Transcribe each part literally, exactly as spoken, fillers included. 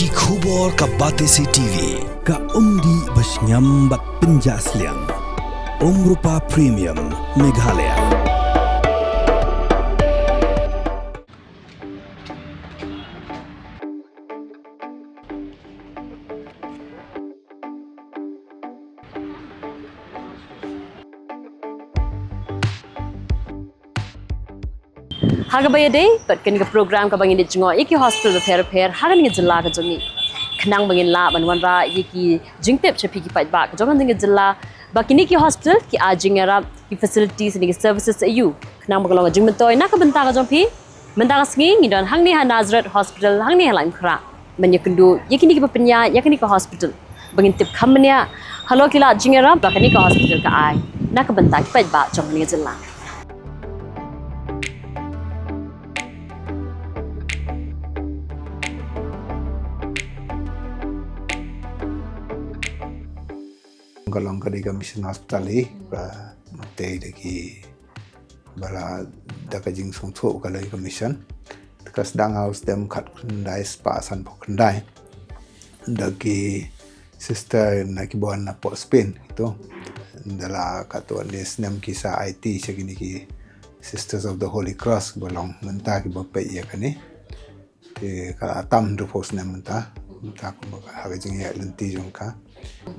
Ki khubor ka Batesi T V, ka umdih ba shngiam bad pynjah sliang. Umrupa Premium, Meghalaya. Ha kaba ïadei bad kane ka program kaba ngin ïa jngoh ïa ki hospital bapher bapher ha kane ka jylla ka jong ngi, khnang ba ngin lah ban wanrah ïa ki jingtip sha phi ki paidbah ka jong kane ka jylla ba kine ki hospital ki ai jingïarap, ki facilities ne ki services aïu, khnang ba ka long ka jingmyntoi na ka bynta ka jong phi. Mynta ka sngi ngi don hangne ha Nazareth Hospital hangne ha Laitumkhrah ban ïakynduh ïa kine kiba pynïaid ïa kane ka hospital, ba ngin tip kham bniah halor ki lad jingïarap ba kane ka hospital ka ai na ka bynta ki paidbah jong kane ka jylla. Ka long ka dei ka mission hospital hi ba tei da ki ba la da ka jingsngewthuh ka la ka mission. Te ka sdang ha u snem khatkhyndai spah sanphew khyndai da ki sister na ki ba wan na poh Spain, ito. Da la katto katne snem ki sa aiti sha kine ki Sisters of the Holy Cross ba long mynta kiba peit ïa kane. Te ka la tam hynriewphew snem mynta. Mynta kumba ha ka jingïaid lynti jong ka.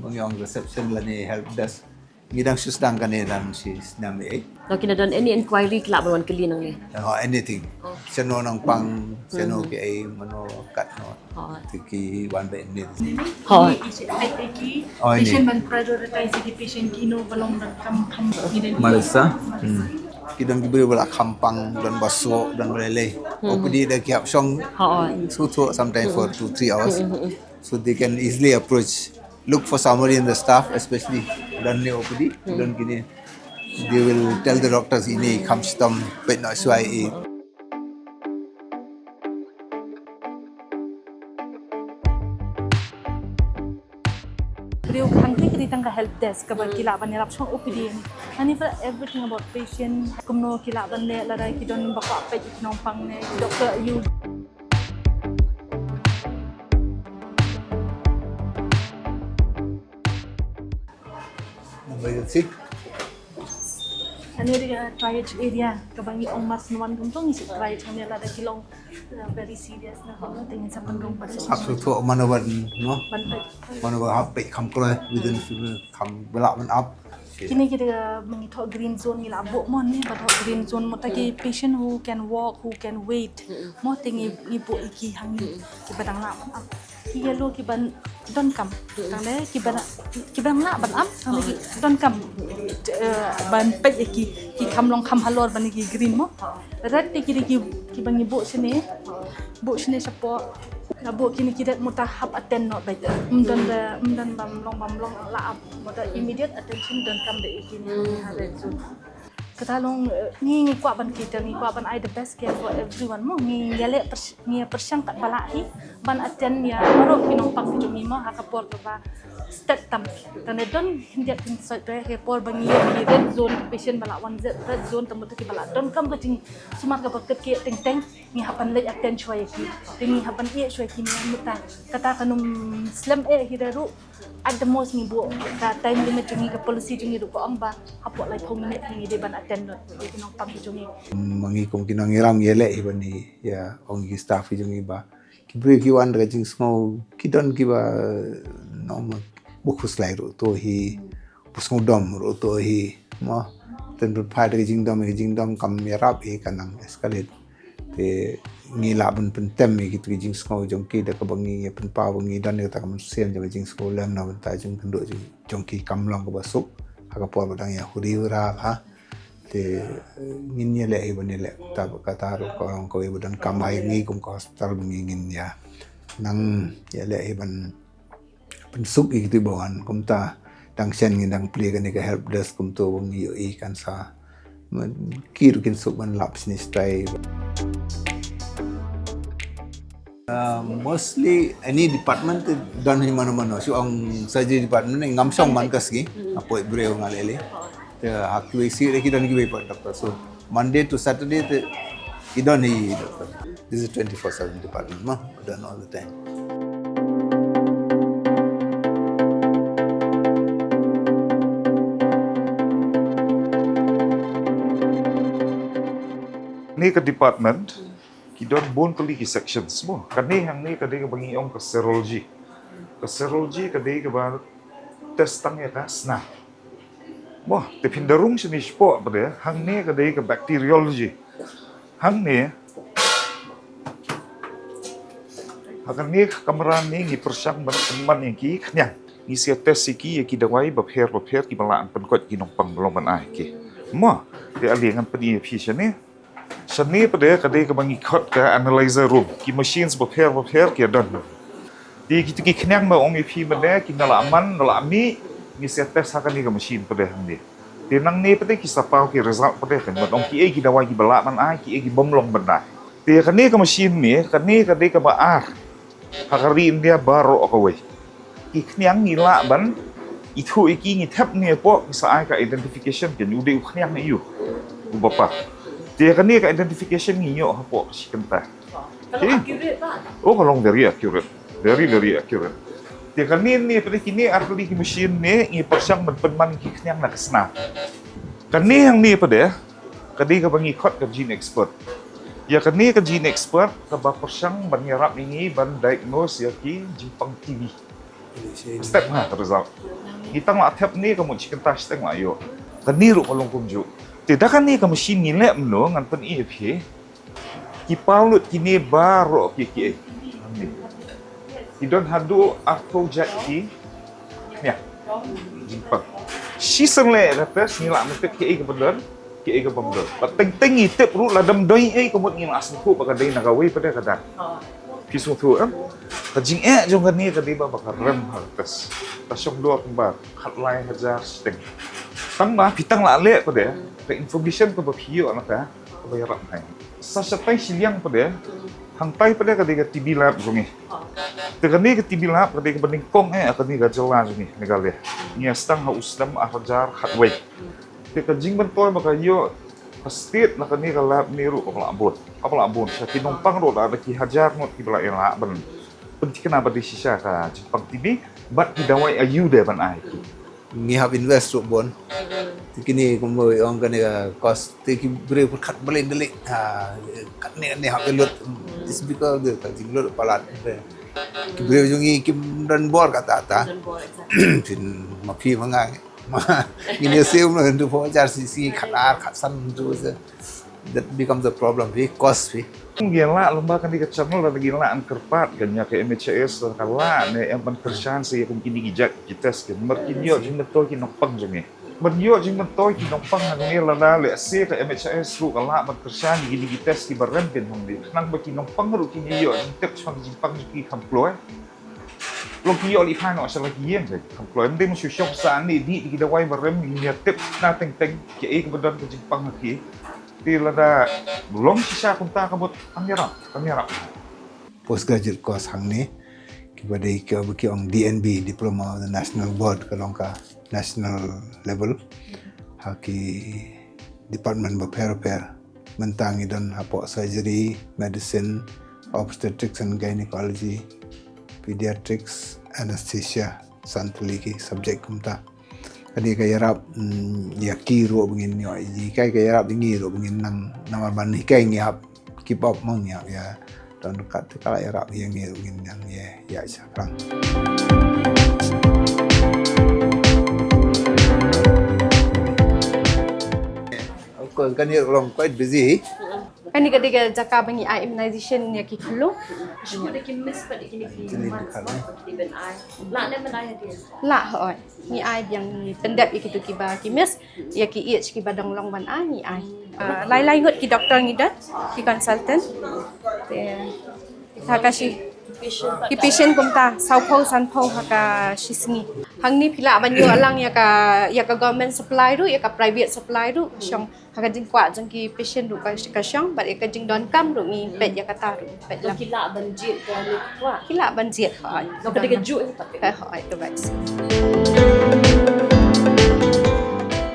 Ba ngi ong reception lane help desk, ngi dang shu sdang kane dang shi snem eh. Lada ki don any inquiry ki lah ban wan kylli nangne. Oh, anything. Oh. Shano nang pang, shano ki ei, mano katno. Oh. Te ki wan ba anything. Oh. Ki, ki, ki, ki, oh, ini. Patient ban prioritize ki patient kino ba long dang kham kham. Marissa. Hmm. Ki don ki briew ba la kham pang, don ba suk, don ba lei lei. Hmm. O P D da ki hap shong. Oh. Suk suk sometimes for two, three hours. Hmm, hmm, hmm. So they can easily approach, look for somebody in the staff, especially don ne O P D, don kine. They will tell the doctors, "Ine kham shitom, peit noh shuwa eh." Briew khang te ki dei tang ka help desk kaba ki lah ban ïarap shong O P D. Ani pa everything about patient, kumno ki lah ban leh lada ki don ba kwah peit ki nongpang ne ki doctor aïu. Emergency. Ani dei ka triage area kaba ngi ong must and want kumto ngi shu triage hangne lada ki long, uh, very serious na kumno te ngin sa pynrung pat. Hap shu thoh mano ban, no? Ban peit. Mano ba hap peit kham kloi within few minutes kham ba lah ban ap. Kine ki dei ba ngi thoh green zone, ngi lah buh mo ne ba thoh green zone mo, ta ki patient who can walk, who can wait. Mo te ngi, ngi buh ïa ki hangne kiba dang lah ban ap. Ki yellow kiban donkam. Tang de kiban, kiban lah ban ap, tang de ki donkam. Eh, ban peit ïa ki, ki kham long kham halor ban ïa ki green mo. Red te ki dei ki, kiba ngi buh shane. Buh shane shapoh. La buh kine ki red mo ta hap attend noh beit. Ym don de, ym don bym long, bym long lah ap. Mo ta immediate attention donkam beit ïa kine ha red zone. Kata long, eh, ngi, ngi kwah ban cater, ngi kwah ban ai the best care for everyone mo. Ngi ïaleh pyrsh-, ngi pyrshang katba lah hi ban attend ïa baroh ki nongpang ki jong ngi mo ha ka por kaba stet tam. Tang de don khyndiat khynsoit te ha ka por ba ngi ïoh ki red zone, ki patient ba lah wan zet red zone, te mo te kiba lah donkam ka jingsumar kaba kyrkieh teng teng, ngi hap ban leit attend shuwa ïa ki. Te ngi hap ban ïeh shuwa ïa ki mynta. Kata kan ym slem eh hi ruh. At the most ngi buh ka time limit jong ngi, ka policy jong ngi ruh ka ong ba hapoh laiphew minit ngi dei ban attend lut ïa ki nongpang ki jong ngi. Ma ngi kum ki nongïalam ngi leh hi ban ïa ong ki staff ki jong ngi ba ki briew ki wan da ka jingsngew, ki don kiba nong ba khuslai ruh to hi, ba sngewdom ruh to hi. Mo, ten pynphai da ka jingdom, ka jingdom kam ïarap hi, ka nang escalate. Te ngi lah ban pyntem ïa kito ki jingsngew jong ki da kaba ngi ïa pynpaw ba ngi don ïa kata ka mynsiem jong ka jingsngewlem na bynta jingkynduh jong, jong ki, kam long kaba suk ha ka por ba dang ïa huri hura ha. Te, eh, ngin ïa leh ïa ban ïa leh kata, kata ruh ka long kawei ba donkam ha ngi kum ka hospital ba ngi ngin ïa nang ïa leh ïa ban pynsuk ïa kito ba wan. Kumta dang shen ngin dang plie kane ka help desk kumto ba ngi ïohi kan sa, man, ki ruh kin suk ban lap shane shatai. Uh, mostly any department te don hi mano mano. Shu ong surgery department ne ngam shong man ka sngi. Apoi briew nga lele. Te ha kiwei sih ki don kiwei pat doctor. So Monday to Saturday te ki don hi doctor. This is twenty-four seven department mo. Don all the time. Ka department ki don bun tylli ki sections mo. Kane hangne ka dei kaba ngi ong ka serology. Ka serology ka dei kaba test tang ïa ka sna. Mo, te phin da rung shane shapoh pat de, hangne ka dei ka bacteriology. Hangne, ha kane ka kamra ne ngi pyrshang ban pynman ïa ki khñiang. Ngi sa test ïa ki ïa ki dawai bapher bapher kiba lah ban pynkoit ki nongpang ba long ban ai ki. Mo, te ale ngan pyni ïa phi shane. Shane pat de ka dei kaba ngi khot ka analyzer room. Ki machines bapher bapher ki don. Te kito ki khñiang ba ong ïa phi mynne ki na la man, na la mih, ngi sa test ha kane ka machine pat de hangne. Te nangne pat de ki sa paw ki result pat de kan ban ong kiei ki dawai kiba lah ban ai, kiei ki bym long ban ai. Te kane ka machine ne, kane ka dei kaba ar ha ka ri India baroh kawei. Ki khñiang ngi lah ban ithuh ïa ki, ngi thep ne hapoh, ngi sa ai ka identification kan u dei u khñiang aïu, u bapa. Te kane ka identification ngi ïoh hapoh ka shi kynta. Ka long accurate ba? Oh, ka long very accurate. Very, very accurate. Te kane ne pat de kine ar tylli ki machine ne ngi pyrshang ban pynman ki khñiang na ka sna. Kane hangne pat de ka dei kaba ngi khot ka GeneXpert. Ïa kane ka GeneXpert kaba pyrshang ban ïarap ïa ngi ban diagnose ïa ki jingpang T B. Step ha ka result. Ngi tang la thep ne ka mut shi kynta shiteng la ïoh. Kane ruh ka long kumjuh. Te da kane ka machine ngi leh mynno ngan pyni ïa phi. Ki paw lut kine baroh ki kiei. Ki don haduh arphew jait ki khñiang jingpang. Shisien leh ka test ngi lah ban tip kiei kaba don, kiei kaba ym don. Bad teng teng ngi tip ruh lada ym don ei ka mut ngi lah sngewthuh ba ka dei na kawei pat de ka dang. Phi sngewthuh em? Ka jingeh jong kane ka dei ba, ba ka rem ha ka test. Ka shong dor kumba khatlai hajar shiteng. Tang ba phi tang lah leh pat de ka information kaba phi ïoh na ka kaba ïarap ha ngi. Sa shatai shiliang pat de, hangtai pat de ka dei ka T B lab jong ngi. Te kane ka T B lab ka dei kaba nyngkong eh ha kane ka jylla jong ngi Meghalaya. Ngi ïa sdang ha u snem ar hajar khatwei. Te ka jingmyntoi ba ka ïoh ka state na kane ka lab ne ruh kaba la bun, kaba la bun. Sa ki nongpang ruh la da ki hajar ngut kiba la ïa lah ban pynthikna ba dei shisha ka jingpang T B bad ki dawai aïu de ban ai ki. Ngi hap invest ruh bun. Te kine kumba ong kane ka cost te ki briew pyrkhat balei balei. Ha, katne katne hap lut. It's because of the ka jinglut palat. Ki briew jong ngi kim don bor kata ta. Phin ma phi ma nga. Ma ngi ne siu ma ndu pho jar si si khat ar khat san ndu se. That becomes a problem phi, cost phi. Ngi lah lem bad kane ka channel lada ngi lah ban kyrpad kan ïa ka M H I S ka lah ne em ban kyrshan sa ïa kum kine ki jait ki test ki. Namar kin ïoh jingmyntoi ki nongpang jong ngi. Ban ïoh jingmyntoi ki nongpang hangne lada lehse ka M H I S ruh ka lah ban kyrshan ïa kine ki test kiba rem pynhong dei. Khnang ba ki nongpang ruh kin ïoh jingtip shaphang jingpang jong ki kham kloi. Long ki ïoh lehkai noh sha la ki ïing ka kham kloi. Ym dei mynshuwa shong sah ne dih ki dawai ba rem, ngin ïa tip na teng teng kiei kiba don ka jingpang ha ki. Te lada long shisha kumta ka mut kam ïarap, kam ïarap. Postgraduate course hangne kiba dei kiba ki ong D N B, Diploma of the National Board, ka long ka national level. Ha ki department bapher bapher. Mynta ngi don hapoh surgery, medicine, obstetrics and gynecology, pediatrics, anesthesia, san tylli ki subject kumta. Kane ka ïarap, mm, ïa ki ruh ba ngin ïoh, ïa ki ka ïarap ïa ngi ruh ba ngin nang namar ban hikai ngi hap keep up mo ngi hap ïa don kat te ka la ïarap ïa ngi ruh ngin nang ïa ïa shaphrang. Of course, kane ruh long quite busy. Kane ka dei ka jaka ba ngi ai immunization ïa ki khyllung. Shu da ki miss pat ïa kine ki months ba ki dei ban ai. Lah ne ban ai hadien? Lah hooid. Ngi ai biang, ngi pyndep ïa kito kiba ki miss, ïa ki age kiba dang long ban ai ngi ai. Ah, lai lai ngut ki doktor ngi don, ki consultant. Te ha ka shi ki patient kumta sawphew sanphew ha ka shi sngi. Hangne phi lah ban ïoh lang ïa ka, ïa ka government supply ruh, ïa ka private supply ruh shong. Ha ka jingkwah jong ki patient ruh ka, ka shong bad ïa ka jingdonkam ruh ngi peit ïa kata ruh ngi peit. Ki lah ban jied ka ne kwah? Ki lah ban jied, hooid. Ka dei kajuh hi topic. Hooid, ka vaccine.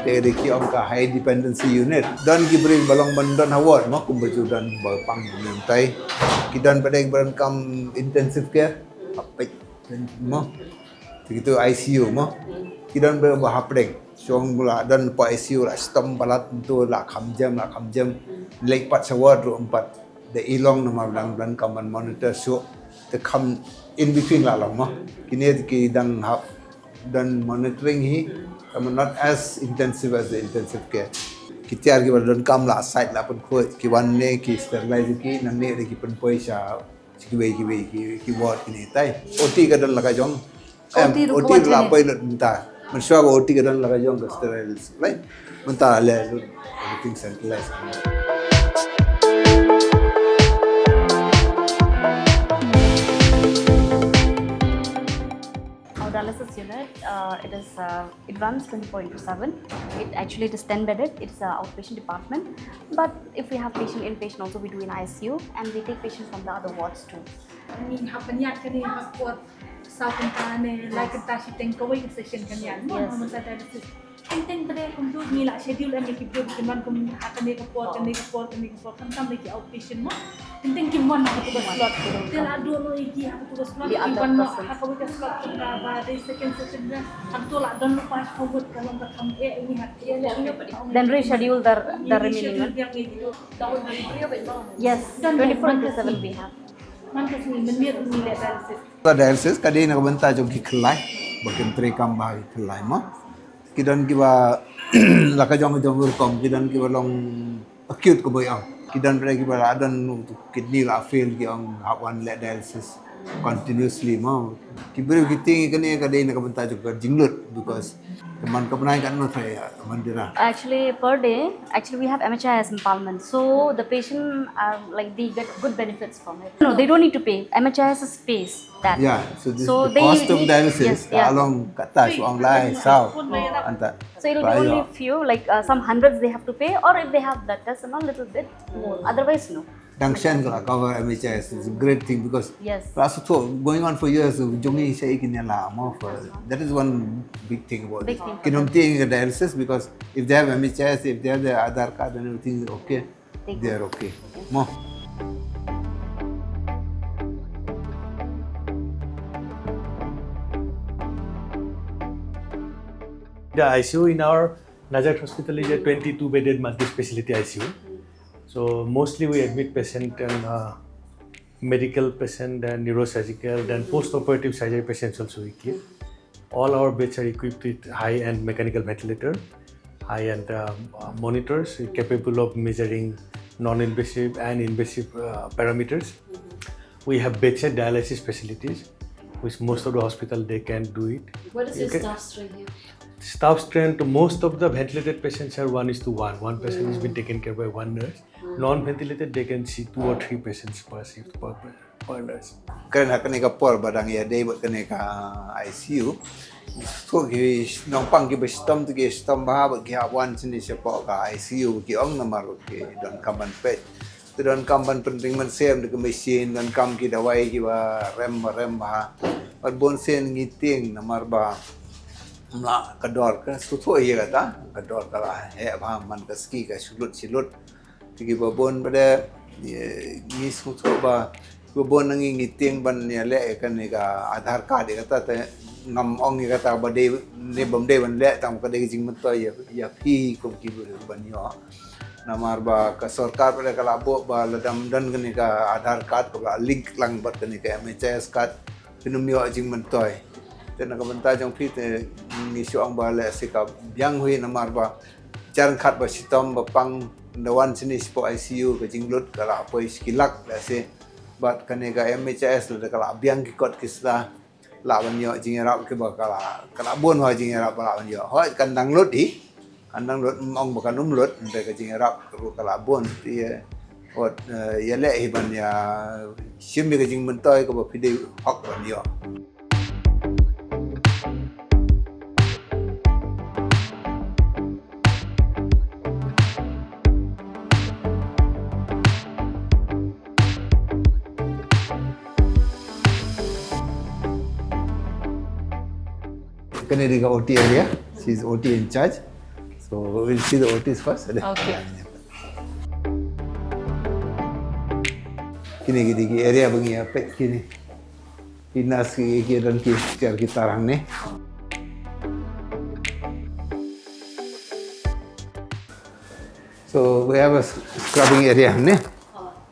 Te dei ki ong ka high dependency unit. Don ki briew ba long ban don ha ward mo, kumba ju don ba pang mynta. Ki don pat de ba donkam intensive care. Hapdeng mo. Te kito I C U mo. Ki don ba hapdeng. Shong la don pa I C U la stom palat tu la kham jem, la kham jem. Lek pat sawat ru empat. De ilong namar dang don kam ban monitor shuh. Te kham in between la long mo. Kine ki dang hap don monitoring hi. Kam not as intensive as the intensive care. Ki tiar ki ba don kam la site la pun khoi ki wan ne ki sterilize ki nang ne de ki pun poi sha Ki wei, ki wei, ki, ki ward kine tai. O T ka don la ka jong. Em, O T ruh O T ka ward la kine. Poi lut mynta. Mynshuwa ka O T ka don la ka jong ka sterile supply. Mynta le lut everything centralized. Our dialysis unit, uh, it is uh, it runs twenty-four into seven. It actually it is ten bedded. It's an outpatient department. But if we have patient inpatient also, we do in I C U, and we take patients from the other wards too. Ni hap ban ïaid kane ha por saw kynta ne lai kynta shiteng kawei ka session kan ïaid mo. Yes. Mynta dialysis. Teng teng ba dei kumtu ngi la schedule em ki briew ki man kum ha kane ka por, kane ka por, kane ka por, khamtam ne ki outpatient mo. Teng teng kim wan ha katu ka slot. Te la duh noh ïa ki ha katu ka slot, ki wan noh ha kawei ka slot kumta ba dei second session ne. Hangtu la don lypa shuh mut ka long ka kham eh ngi ha. Then reschedule the the remaining one. Yes, twenty-four into seven we have. Man ka sngi mynmiet ngi leh dialysis. Ka dialysis ka dei na ka bynta jong ki khyllai, ba kin trei kam bha ki khyllai mo. Ki don kiba la ka jong ka jong rukom, ki don kiba long acute kaba ong. Ki don pyrshah kiba la don kidney la fail ki ong hap wan leh dialysis continuously mo. Ki briew ki tieng kane ka dei na ka bynta jong ka jinglut because ka man ka bnai ka no thai ya man dira. Actually, per day, actually we have M H I S empowerment, so the patient are like they get good benefits from it. No, they don't need to pay. M H I S pays that. Yeah, so this so is the they cost of dialysis. Yes, yeah. Along kata shu ong lai saw. Anta. So it'll be only few, like uh, some hundreds they have to pay, or if they have blood test and a little bit more. Otherwise, no. Dang shen ka cover M H I S is a great thing because yes. Plus so going on for years, jong ngi sa ikin ya la mo for that is one big thing about big it. Thing. Kin ym tieng ka dialysis because if they have M H I S, if they have the Aadhaar card and everything, okay. They are okay. Mo. The I C U in our Nazareth Hospital is a twenty-two bedded multi-speciality I C U. So mostly we admit patient and uh, medical patient and neurosurgical, then post-operative surgery patients also we keep. All our beds are equipped with high-end mechanical ventilator, high-end um, uh, monitors capable of measuring non-invasive and invasive uh, parameters. We have bedside dialysis facilities, which most of the hospital they can do it. What is your staff strength here? Staff strength, most of the ventilated patients are one is to one. One patient is being taken care by one nurse. Non-ventilated, they can see two or three patients per shift per, per nurse. Kren ha kane ka por ba dang ïa dei bad kane ka I C U. Ko ki nongpang ki ba shitom tu ki shitom ba ba ki hap wan sini shapoh ka I C U ki ong namar ki don kam ban peit. Ki don kam ban pynring ban sem da ka machine, don kam ki dawai ki ba rem ba rem ba. Bad bun sien ngi tieng namar ba mla ka dor ka suthu ïa kata ka dor ka la heh ba man ka ski ka shulut shulut. Te kiba bun ba de ngi sngewthuh ba kiba bun na ngi ngi tieng ban ïaleh ïa kane ka Aadhaar card ïa kata te ngam ong ïa kata ba dei ne bym dei ban leh tang ba ka dei ka jingmyntoi ïa phi kum kiba ban ïoh. Namar ba ka sorkar ba de ka la buh ba lada ym don kane ka Aadhaar card kaba la link lang bad kane ka M H I S card phin ym ïoh jingmyntoi. Te na ka bynta jong phi te ngi shu ong ba lehse ka biang hi namar ba jar khat ba shitom ba pang da wan sini shapoh I C U ka jinglut ka la poi shi lak lehse. Bad kane ka M H I S lada ka la biang ki kot ki sla lah ban ïoh jingïarap kiba ka la ka la bun ha jingïarap ba lah ban ïoh. Hooid kan dang lut hi. Kan dang lut ym ong ba kan ym lut, hynrei ka jingïarap ruh ka la bun. Te wat ïaleh hi ban ïa shim ïa ka jingmyntoi kaba phi dei hok ban ïoh. Kane dei ka O T area. She's O T in charge. So we'll see the O Ts first. Okay. Kine ki dei ki area ba ngi ïa peit kine. Ki nurse ki ki don ki chair ki tarang ne. So we have a s- scrubbing area, ne?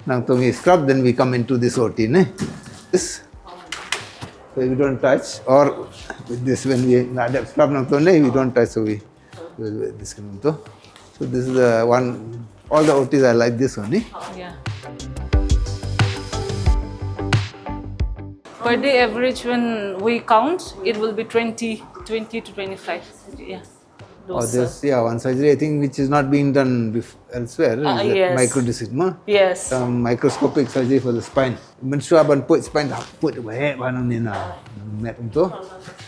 Nangta ngi scrub, then we come into this O T, ne? This. So we don't touch, or with this, when we not scrub nangta, ne, we don't touch, so we, we, we this can do. So this is the one, all the O Ts are like this only. Yeah. Per day average, when we count, it will be twenty, twenty to twenty-five. Yeah. Or Those, uh, this, yeah, one surgery I think which is not being done bef- elsewhere Ah, is that yes. microdisc, ma? Yes. Some microscopic surgery for the spine. Mynshuwa ban put spine, put weh ba nang ni na met um to.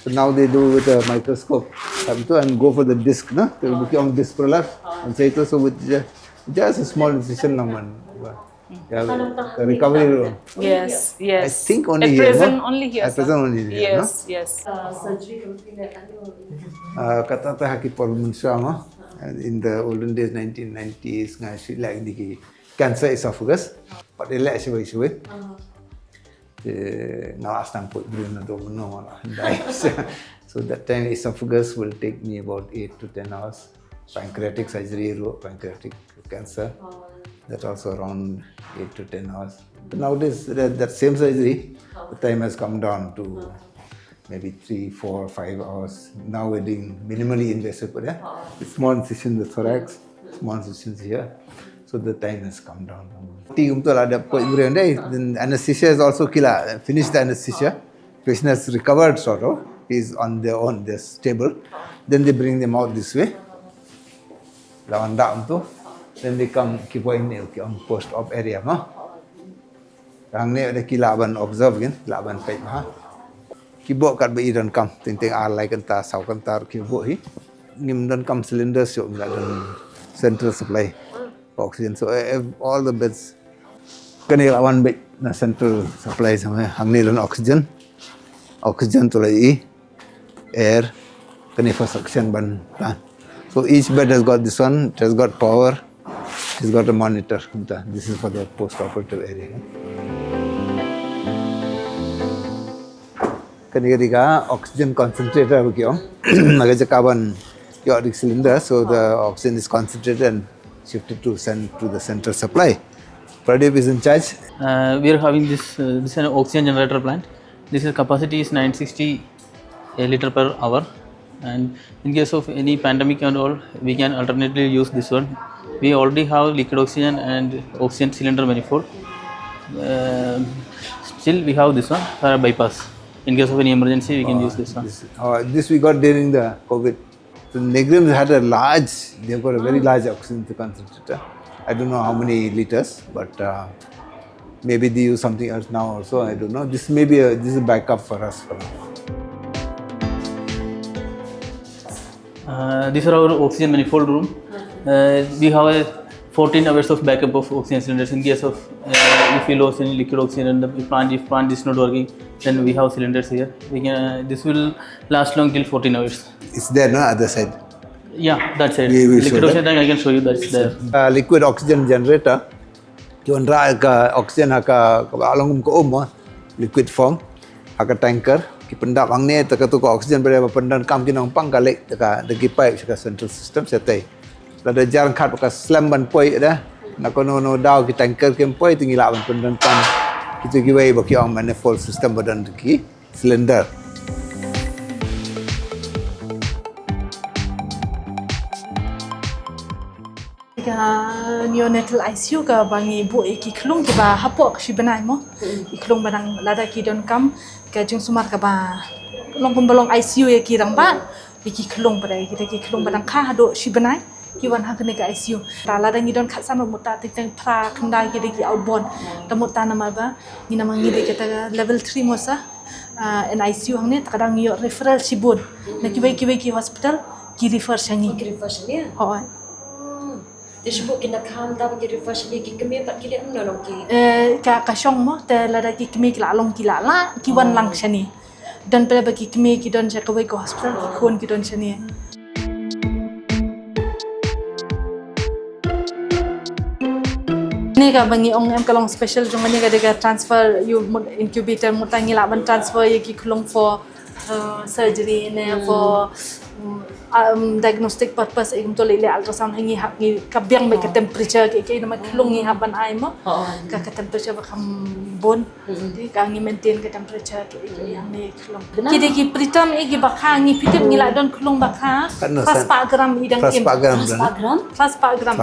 So now they do with a microscope um to and go for the disc, no? They look on disc prolapse and say to, so with just, just a small incision lang man. Yeah, the recovery room. Yes, yes. I think only At here, present no? Only here, At sir. Present only here, no? Yes, yes. Uh, surgery kami na ano. Uh, kata ta ha ki por mynshuwa ma. And in the olden days, nineteen nineties, nga shi leh ïa ki cancer esophagus. Pat ïaleh shibun shibun. Te nga la sdang put briew na do mano la dai. So that time esophagus will take me about eight to ten hours. Pancreatic surgery, ruh, pancreatic cancer. That also around eight to ten hours. But nowadays, that, that same surgery, the time has come down to maybe three, four, five hours. Now we're doing minimally invasive, yeah? Small incision in the thorax, small incisions here. So the time has come down. Ti um to la da poi briew dei, then anesthesia is also ki la finish the anesthesia. Patient has recovered sort of. He's on their own, they're stable. Then they bring them out this way. La wan da um to. Then they come ki poi ne ki ong post op area ma. Hangne da ki lah ban observe kin, lah ban peit bha. Ki buh kat ba i donkam, teng teng ar lai kynta, saw kynta ki buh hi. Ngim donkam cylinder shuh, ngi la don central supply oxygen. So eh, eh, all the beds kane la wan beit na central supply, sa hangne don oxygen. Oxygen to la i, air, kane for suction ban tan. So each bed has got this one, it has got power, it's got a monitor. Kumta, this is for the post operative area. Kane ka dei ka oxygen concentrator ba ki ong. Na ka jaka ban ïoh da ki cylinder, so the oxygen is concentrated and shifted to send to the central supply. Pradeep is in charge. Uh, we are having this, uh, this is an oxygen generator plant. This is capacity is nine sixty liter per hour, and in case of any pandemic and all, we can alternately use this one. We already have liquid oxygen and oxygen cylinder manifold. Uh, still, we have this one for bypass. In case of any emergency, we can use this one. This, uh, this we got during the COVID. So Negrims had a large, they've got a very large oxygen concentrator. I don't know how many liters, but uh, maybe they use something else now also. I don't know. This may be a, this is a backup for us for now. Uh, these are our oxygen manifold room. Uh, we have a fourteen hours of backup of oxygen cylinders in case of uh, if we lose any liquid oxygen and the plant, if plant is not working, then we have cylinders here. We can, uh, this will last long till fourteen hours. It's there, no, other side. Yeah, that's it. We will show Liquid that. Oxygen tank, I can show you. That's there. Uh, liquid oxygen generator. Ki wanrah ka oxygen ha ka, ka ba long kum ka um, ah, liquid form. Ha ka tanker. Ki pyndap hangne, te katu ka oxygen ba dei ba pyndonkam ki nongpang ka leit da ka, da ki pipe sha ka central system shatei. Lada jar khat ba ka slem ban poi da. Na kano kano daw ki tanker kim poi, te ngi lah ban pyndonkam kitu kiwei ba ki ong manifold system ba don ki cylinder. Ka neonatal I C U ka ba ngi buh ïa ki khlung kiba hapoh ka shi bnai mo. Ki khlung ba nang lada ki donkam ka jingsumar kaba long kum ba long I C U ïa ki rangbah. Ïa ki khlung ba dei, kita ki khlung ba dang kha haduh shi bnai ki wan ha kane ka I C U. Ta lada ngi don khatsan, mut ta teng teng phra khyndai ki dei ki outbound. Ta mut ta namar ba ngi namar ngi dei kita level three mo sa. Ah, N I C U hangne, ta ka dang ïoh referral shibun na kiwei kiwei ki hospital, ki refer sha ngi. Ki refer sha ngi? Hooid. Te shibun ki na khan da ba ki refer sha ngi, ki kmie pat ki leh kumno ki? Eh, ka, ka shong mo, te lada ki kmie ki la long ki la lah, ki wan lang sha ngi. Don pat ba ki kmie ki don sha kawei ka hospital, ki khun ki don sha ngi. Kane kaba ngi ong em ka long special jong kane ka dei ka transfer, ïa u mut incubator, mut tang ngi lah ban transfer ïa ki khlung for, uh, surgery ne for, mm, Um, diagnostic purpose, i kumto lei lei ultrasound, ngi hap, ngi ka biang bad ka temperature, ki ki namar khlung ngi hap ban ai mo. Ka ka temperature ba kham bun. Te ka ngi maintain ka temperature ki ki hangne khlung. Ki dei ki preterm, i ki ba kha ngi phi tip ngi la don khlung ba kha. Phra spah gram i dang im. Phra spah gram. Phra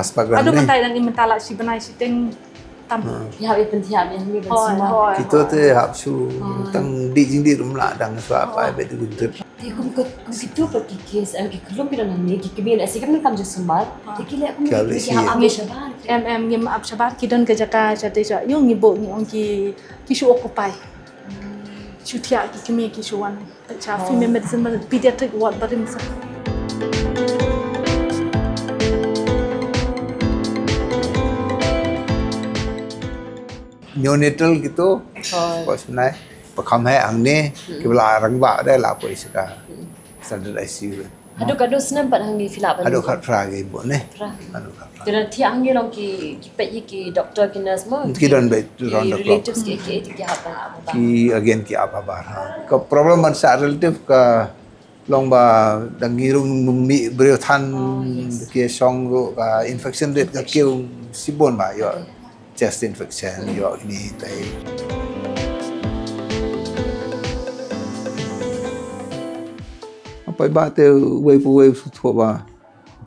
spah gram. Ado mynta i dang im, mynta la shi bnai shiteng tam. Ïa, i pynthiah ïa ngi ban sumar. Kito te hap shu tang dih jingdih ruh ym lah, dang shu hap ai bad dih. Te kum ka, kum kito pat ki case, em, ki khlung ki don hangne, ki kmie lehse kim donkam jingsumar. Te ki leh kum ki hap ap shabar. Em, em, ngim ap shabar, ki don ka jaka shatei sha ïew, ngi buh, ngi ong ki, ki shu occupy. Shu thiah ki kmie, ki shu wan. Acha, female medicine, pediatric ward barim sa. Neonatal kito, pas nai, ba kham heh hangne, ki ba la rangbah de la poi sha ka standard I C U. Haduh katno snem pat hangne phi lah ban? Haduh khatphra ki buh ne. Khatphra. Haduh khatphra. Te lada thiah hangne long ki, ki peit ïa ki doctor, ki nurse mo? Ki don beit round the clock. Relatives ki, ki, ki hap ban ap ba. Ki again ki ap habar ha. Ka problem ban shah relative ka long ba dang ngi ruh ngim mih briew than, ki shong ruh ka infection rate ka kiew shibun ba ïoh chest infection, ïoh kine tai. Paidbah te uwei pa uwei u sngewthuh ba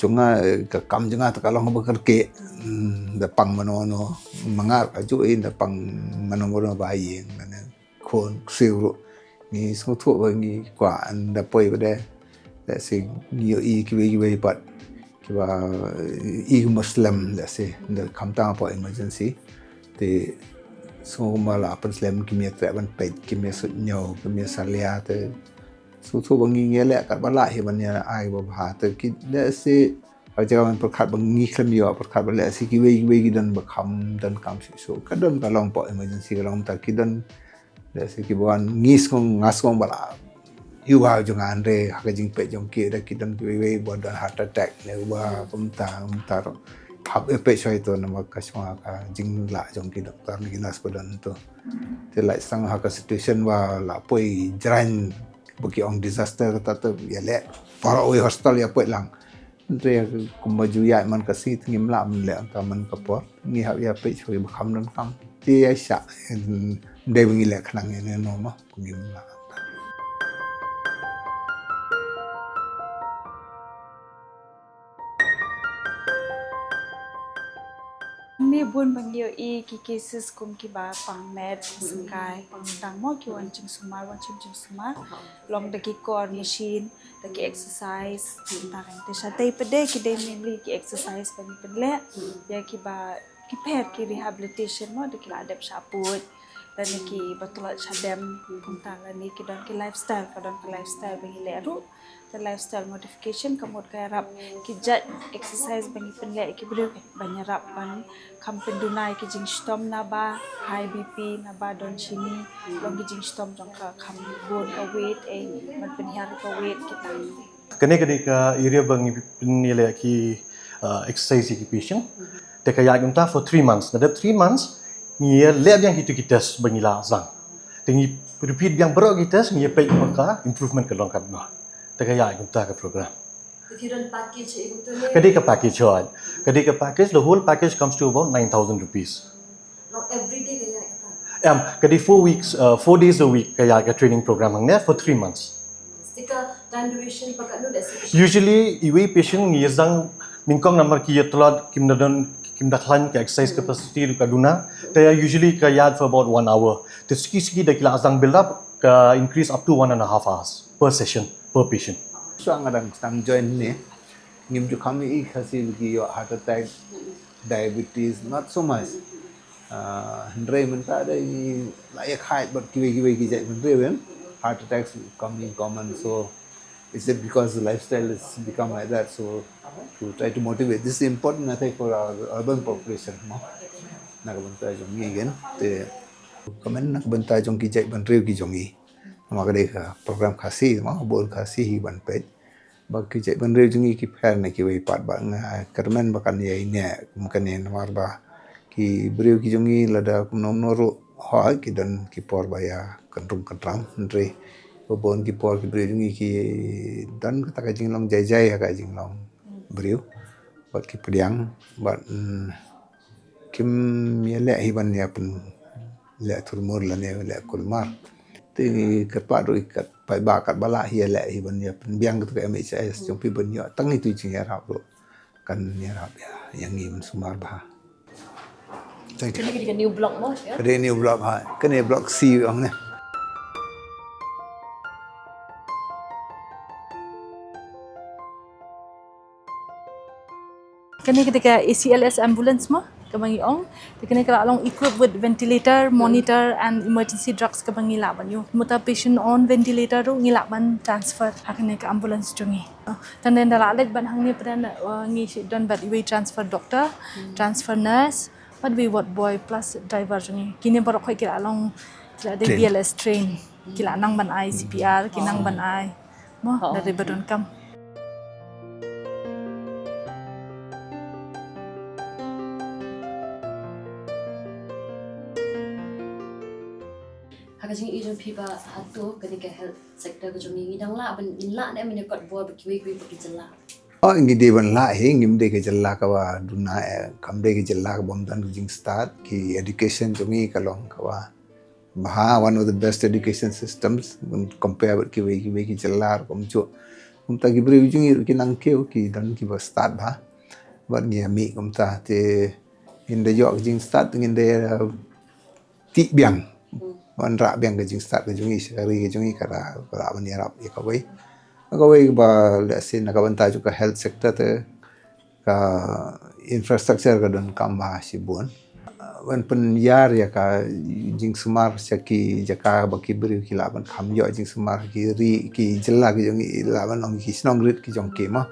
jong nga, eh, ka kam jong nga te ka long ba kyrkieh, mm, da pang mano mano, ma nga ka juh i da pang mano mano ba ïing, mane khun ksiew ruh. Ngi sngewthuh ba ngi kwah da poi ba de. Lehse ngi ïohi kiwei kiwei pat kiba, eh, i kumba slem, lehse da khamtam hapoh emergency. Te sngewbha la pynslem, kim ïa treh ban peit, kim ïa suidñiew, kim ïa salia, te sngewthuh ba ngi ngi leh katba lah hi ban ïa ai ba bha. Te ki lehse ha jaka ban pyrkhat ba ngi khlem ïoh pyrkhat ba lehse kiwei kiwei ki don ba kham donkam shuh shuh. Ka don ka long hapoh emergency, ka long ta ki don lehse kiba wan, ngi sngew, nga sngew ba la ïoh ba jong nga, hynrei ha ka jingpeit jong ki da ki don kiwei kiwei ba don heart attack ne ba kumta kumta ruh. Hap ïa peit shuwa ito namar ka shuwa ka jinglah jong ki doctor ne ki nurse ba don to. Te lait sang ha ka situation ba la poi jraiñ ba ki ong disaster kata te ïa leh baroh wei hospital ïa peit lang. Hynrei kumba ju ïaid man ka sngi te ngim lah ban leh ynda man ka por. Ngi hap ïa peit shuwa ba kham donkam. Te ïa shah, ym dei ba ngi leh khnang ïa ne no ma, ngim lah. Ngi bun ba ngi ïohi ki cases kum kiba pang met, pang sengkai, pang sdang mo, ki wan jingsumar, wan shim jingsumar. Long da ki kor machine, da ki exercise, tang te shatei pat de ki dei mainly ki exercise ba ngi pynleh ïa kiba ki pher ki rehabilitation mo, da ki la dep shah pud, lane kiba tlot shah dem, kumta lane ki don ki lifestyle, ka don ka lifestyle ba ngi leh ruh, ka lifestyle modification, ka mut ka ïarap ki jait exercise ba ngi pynleh ïa ki briew ban ïarap ban kham pynduna ïa ki jingshitom naba high B P, naba don shini, long ki jingshitom jong ka kham bun ka weight, eh, ban pynhiar ka weight kita. Kane, kane ka area ba ngi pynleh ki, uh, exercise ïa ki patient. Te ka ïaid kumta for three months. Nadep three months ngi leh biang kito ki test ba ngi la sdang. Te ngi repeat biang baroh ki test, ngi peit ba ka improvement ka long katno. Te ka ïaid kumta ka program. If you don't package it, you don't. Ka dei ka package, hooid. Ka dei ka package, the whole package comes to about nine thousand rupees. Long every day ka ïaid kata? Em, ka dei four weeks, uh, four days a week ka ïaid ka training program hangne for three months. Te ka time duration pat katno, let's say? Usually, iwei i patient ngi ïa sdang nyngkong namar ki ïa tlot, kim da don, kim da khlaiñ, ka exercise capacity ruh ka duna. Te usually ka ïaid for about one hour. Te sngi sngi da ki la sdang build up, ka increase up to one and a half hours per session, per patient. Shuwa nga dang sdang join ne, ngim ju kham ïohi Khasi ki ïoh heart attack, diabetes, not so much. Ah, hynrei mynta da ngi la ïa khait bad kiwei kiwei ki jait bynriew, heart attacks becoming common. So is it because the lifestyle has become like that? So to try to motivate, this is important, I think, for our urban population, no? Na ka bynta jong ngi again, te comment na ka bynta jong ki jait bynriew ki jong ngi. Namar ka dei ka program Khasi, ma bun Khasi hi ban peit. Ba ki jait bynriew jong ngi ki pher na kiwei pat, ba nga kyrmen ba kan ïai neh kum kane namar ba ki briew ki jong ngi lada kumno kumno ruh, hooid ki don ki por ba ïa kynrung kynram, hynrei Ba bun ki por ki briew jong ngi ki don kata ka jinglong jai jai ha ka jinglong briew. Bad ki pdiang, bad, mm, kim ïaleh hi ban ïa pynleh thurmur lane leh kulmar. Te ngi kyrpad ruh kat paidbah katba lah hi ïaleh hi ban ïa pynbiang kata ka M H I S jong phi ban ïoh tang itu i jingïarap ruh kan ïarap ïa ngi ban sumar bha. Thank you. Kane ka dei ka new block mo, ya? Ka dei new block, ha. Kane block C ong ne. Kane ka dei ka A C L S ambulance mo, kaba ngi ong. Te kane ka la long equipped with ventilator, monitor and emergency drugs kaba ngi lah ban ïoh. Mynta patient on ventilator ruh ngi lah ban transfer ha kane ka ambulance jong ngi. Tang ynda la leit bad hangne pat, uh, ngi shu don bad iwei transfer doctor, transfer nurse, bad iwei ward boy plus driver jong ngi. Kine baroh khoit ki la long, ki la dei B L S train. Ki la nang ban ai C P R, ki nang ban ai. Mo, da dei ba donkam. Ha ka jingïohi jong phi ba hato kane ka health sector ka jong ngi, ngi dang lah ban, ngi lah ne em ïa kot bor bad kiwei kiwei pat ki jylla? Oh, ngi dei ban lah hi, ngim dei ka jylla kaba duna, eh, kam dei ka jylla kaba ym don ka jingstad, ki education jong ngi ka long kaba bha, one of the best education systems when compare bad kiwei kiwei ki jylla ruh kumjuh. Kumta ki briew jong ngi ruh ki nang kiew, ki don kiba stad bha. Bad ngi ïa mih kumta te ngin da ïoh ka jingstad, ngin da, uh, tih biang. Wanrah biang ka jingstad ka jong ngi sha ka ri ka jong ngi, ka ra, ka ra ban ïarap ïa kawei. Kawei ba lehse na ka bynta jong ka health sector te ka infrastructure ka donkam bha shibun. Ban pynïar ïa ka jingsumar sha ki jaka ba ki briew ki lah ban kham ïoh jingsumar, ki ri, ki jylla ki jong ngi, lah ban ong ki shnong rit ki jong ki mo.